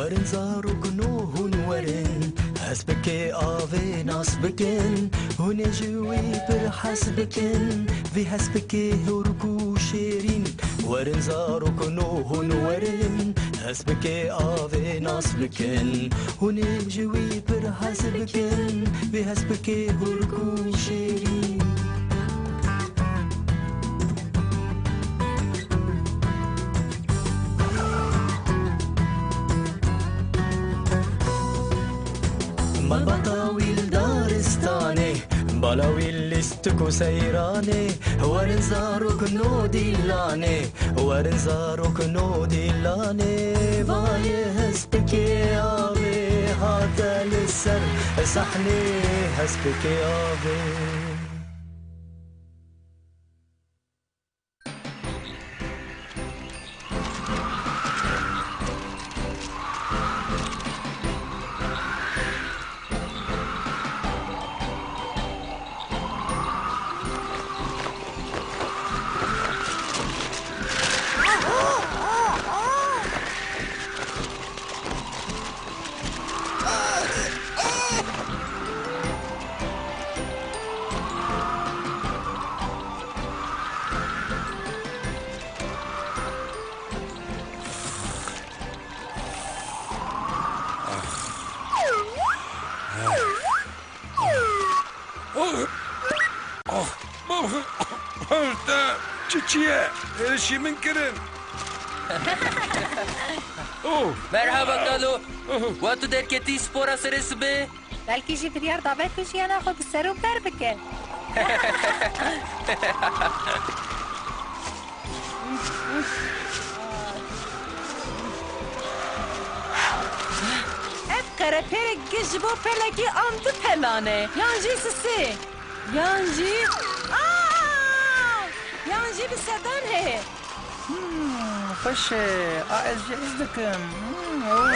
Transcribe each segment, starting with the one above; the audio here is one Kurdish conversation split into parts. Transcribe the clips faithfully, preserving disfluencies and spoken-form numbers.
Werin zarokno hûn werin, hespikê avê nas bikin, hûn ê ji wî pir hez bikin, vî hespikê hûrk û şêrîn. Werin zarokno hûn werin, hespikê avê nas bikin, hûn ê ji wî pir hez bikin, vî hespikê hûrk û şêrîn. Malbata wî li daristanê, bala wî lîstik û seyranê, werin zarokno dîlanê, werin zarokno dîlanê, vayê hespikê avê hate li ser sahnê, hespikê avê. Te çi çi ye? Êrişî min kirin. Oh. Merhaba Kalo. Oh. Wa tu derketî spora serê sibê? Belkî jî biryar dabe ku jiyana xwe bi ser û per bike. Ev qerepêrek giş ji bo pelekî an du pelan e, yan jî sisê, yan jî, aa! Yan jî bi sedan heye. Hmm, xweş e. A, ez jî his dikim. Hmm, oh.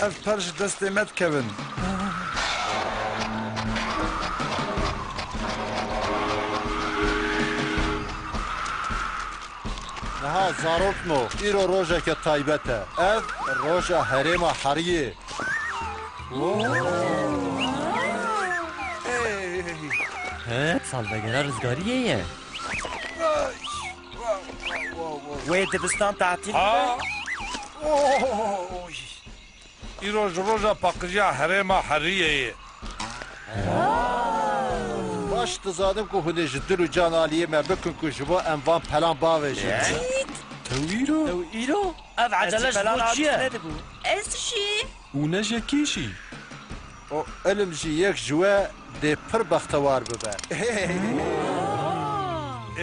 Ev per ji destê me dikevin. Niha zarokno, îro rojeke taybet e. Ev roja herêma Heriyê. He, salvegera rizgariyê ye. Wê dibistan tatîl Ha? Oy. Îro ji roja paqijiya herêma Heriyê ye. Baş dizanim ku hûn ê ji dil û can aliyê me bikin ku ji bo em van pelan bavêjin. Tew îro? Ew îro? Ev ecele ji bo çi ye? Ez jî. Û ne ji kî jî? O ilim jî yek ji we dê pir bextewar bibe.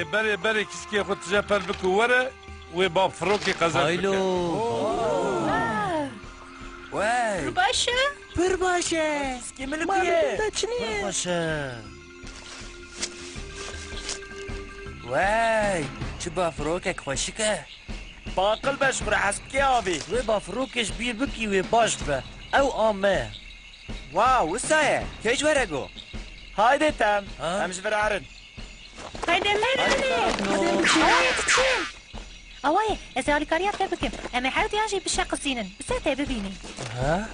Ê berê berê kîskê xwe tije per bike û were wê bavfirokê qezenc bike. Haylo. Wey. Pir baş e? Pir baş e. Kîskê min li ku ye? Pir xweş e. Wey, çi bavfirokek xweşik e. Baqil be ji xwe re hespikê avê. Wê bavfirokê ji bîr bikî wê baş dibe. Ew a me. Wow, wisa ye. Kê ji we re got? Hayde tem. Ha? Em ji vir herin. Hayde, lê, lê, lê. Hayde, biçin. Awa ye, ez ê alîkariya te bikim. Em ê hewdiyan jî bişeqisînin. Bi se tê bibînî. Ha?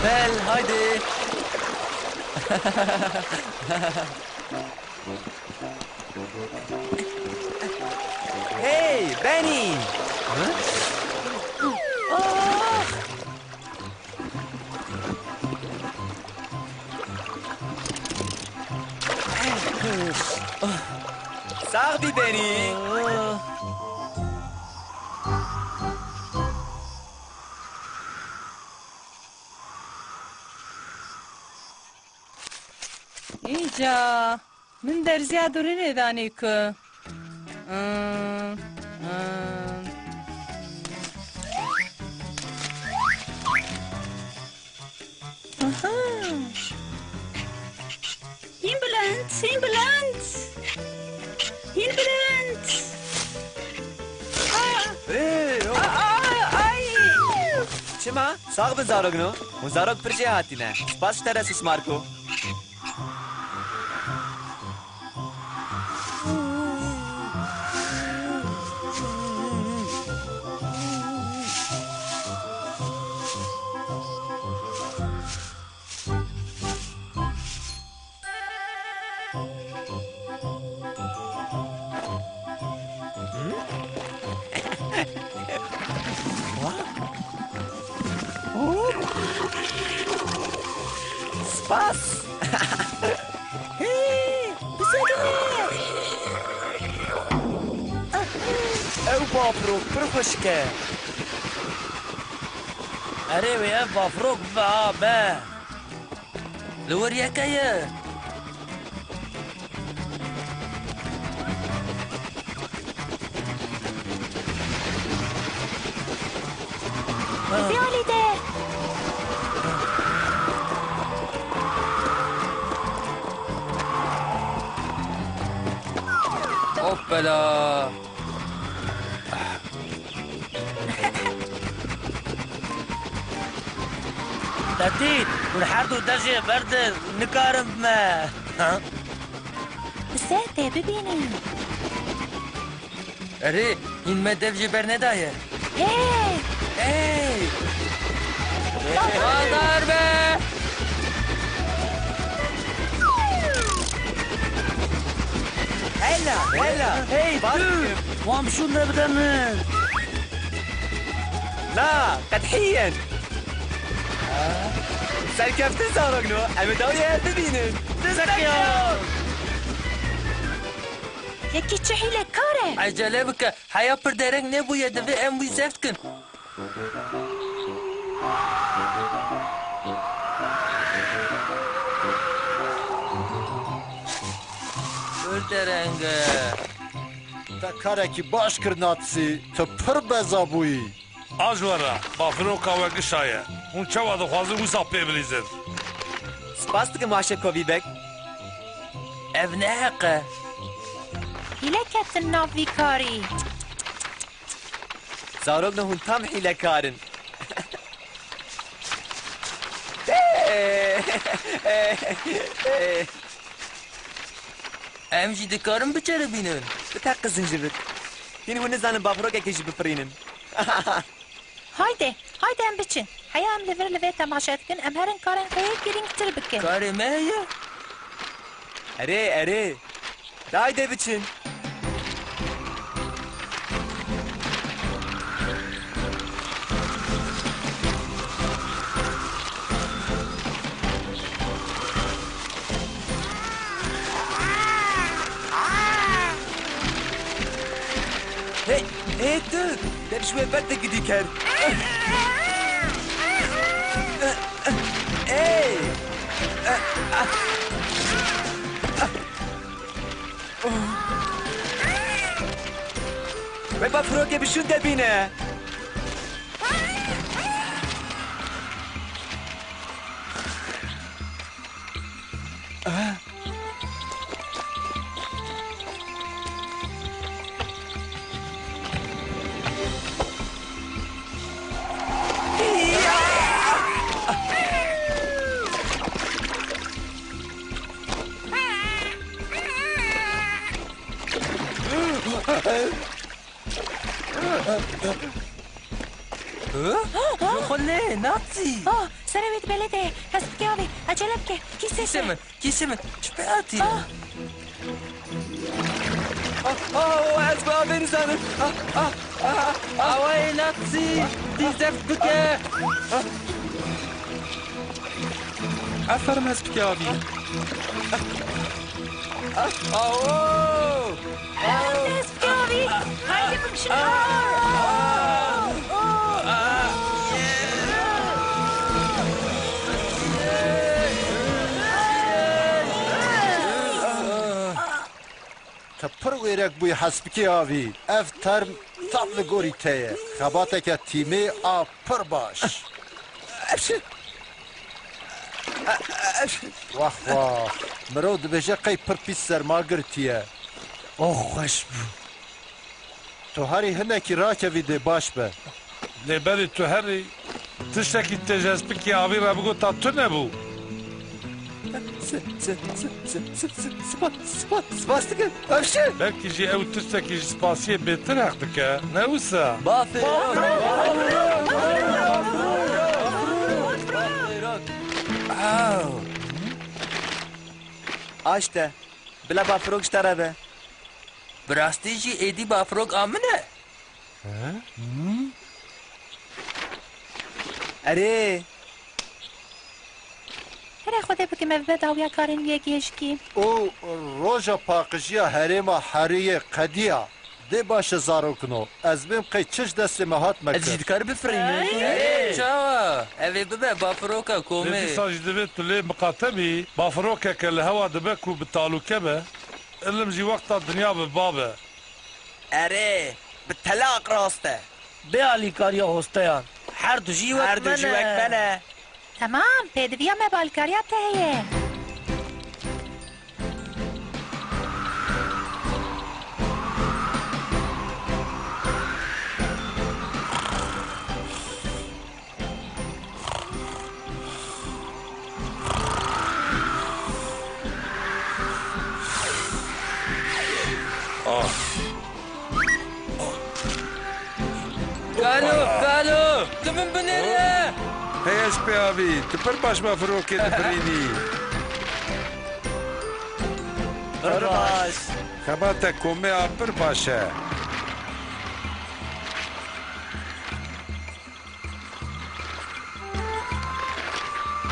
Bel, haydi. Hey, Benny! Sax bî Benny. Îca. Min derziya durinê danî ku. Aha. Hîn bilind! Hîn bilind! Aa! Ê, o. Aa, aa, ay! Çima? Sax bin zarokno. Hûn zarok pir jêhatî ne. Spas ji te re Sus Marco. Spas. Hê, bisekine. Ew bafirok pir xweşik e. Erê wê ev bafirok bibe ha be. Li wir yeke ye. Vê alî de. Hoppala. Te dît, hûn her du dejê berdin, nikarim bime. Ha? Bi se tê bibînin. Erê, hîn me dev jê bernedaye. Hey! Hey! Baldar be! Hela, hela! Hey, dur! Wan bi şûn de bide min. Na, qedhiyen! Serkeftin zarokno, em ê dawiyê hev bibînin. Dizek ya! Yekî çi hîlekar e! Ecele bike, heya pir dereng nebûye, divê em wî zeft kin. Pir dereng e. Te karekî baş kir, Natsî. Tu pir beza bûyî. A ji we re, bafiroka we gişa ye. Hûn çawa dixwazin wisa pê bilîzin? Spas dikim Aşe Kovî Beg. Ev ne heq e. Hîle ketin nav vî karî. Zarokno hûn tam hîlekar in. Em jî dikarin biceribînin. Biteqizin ji vir. Hîn hûn nizanin bafirokekê jî bifirînin. Hayde, hayde em biçin. Heya em li vir li vê temaşe dikin, em herin karên xwe yê girîngtir bikin. Karê me heye? Erê, erê. De hayde biçin. Hey, hey, tu! Dev ji we ber te gidî ker. Hey! Wek bafirokê bi şûn de bîne. Xulê, Natsî! Ah, serê wê di belê de ye. Hest bike avê. Ecele bike. Kîsê Kîsê te. Min, kîsê min. Çi pê hatî? Ah. Ah, ah, ez bi avê nizanim. Ah, ah, ah, ah. Awayê Natsî, dî zeft bike. Aferin, ez bike avî. Awo! Dest bike avî. Haydi bimşin. Te pir wêrek bûyî hespikê avî. Ev term tam li gorî te ye. Xebateke tîmê a pir baş. Wax wax. Mirov dibêje qey pir pîs serma girtiye. Oh, xweş bû. Tu herî hinekî rakevî dê baş be. Lê berî tu herî, tiştekî têjespikî avî re bigota tune bû. Spas, spas, spas dikim. Belkî jî ew tiştekî ji spasiyê bêtir heq dike, ne wisa? Bafê. Aw. Aşte. Bila bafirok ji te re be. Bi rastî jî êdî bafirok a min e? He? Erê. Here Xwedê bike me bibe dawiya karên wî yekê jikî. Û roja paqijiya herêma heriyê qediya. Dê baş e zarokino. Ez bêm qey çi ji destê me hat me kir. Ez jî dikar bifirînim. Çawa? Ev ê bibe bafiroka komê. Lê dîsa jî divê tu lê miqate bî. Bafirokeke li hewa dibe ku bi talûke be. Ilim jî wexta dinya bi ba be. Erê, bi telaq rast e. Bê alîkariya hosteyan. Her du jî wek me ne. Her du jî wek me ne. Temam, pêdiviya me bi alîkariya te heye. Ah. Kalo, Kalo, tu min binêre! Hey hespê avî, tu pir baş bafirokê difirînî. Pir baş. Xebata komê a pir baş e.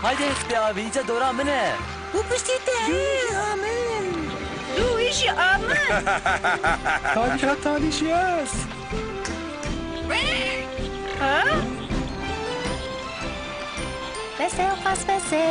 Haydi hespê avî, îca dora min e. Û piştî te. Dû jî a min. Dû jî a min. Talî ha talî jî ez. Ha? Bes e, qas bes e.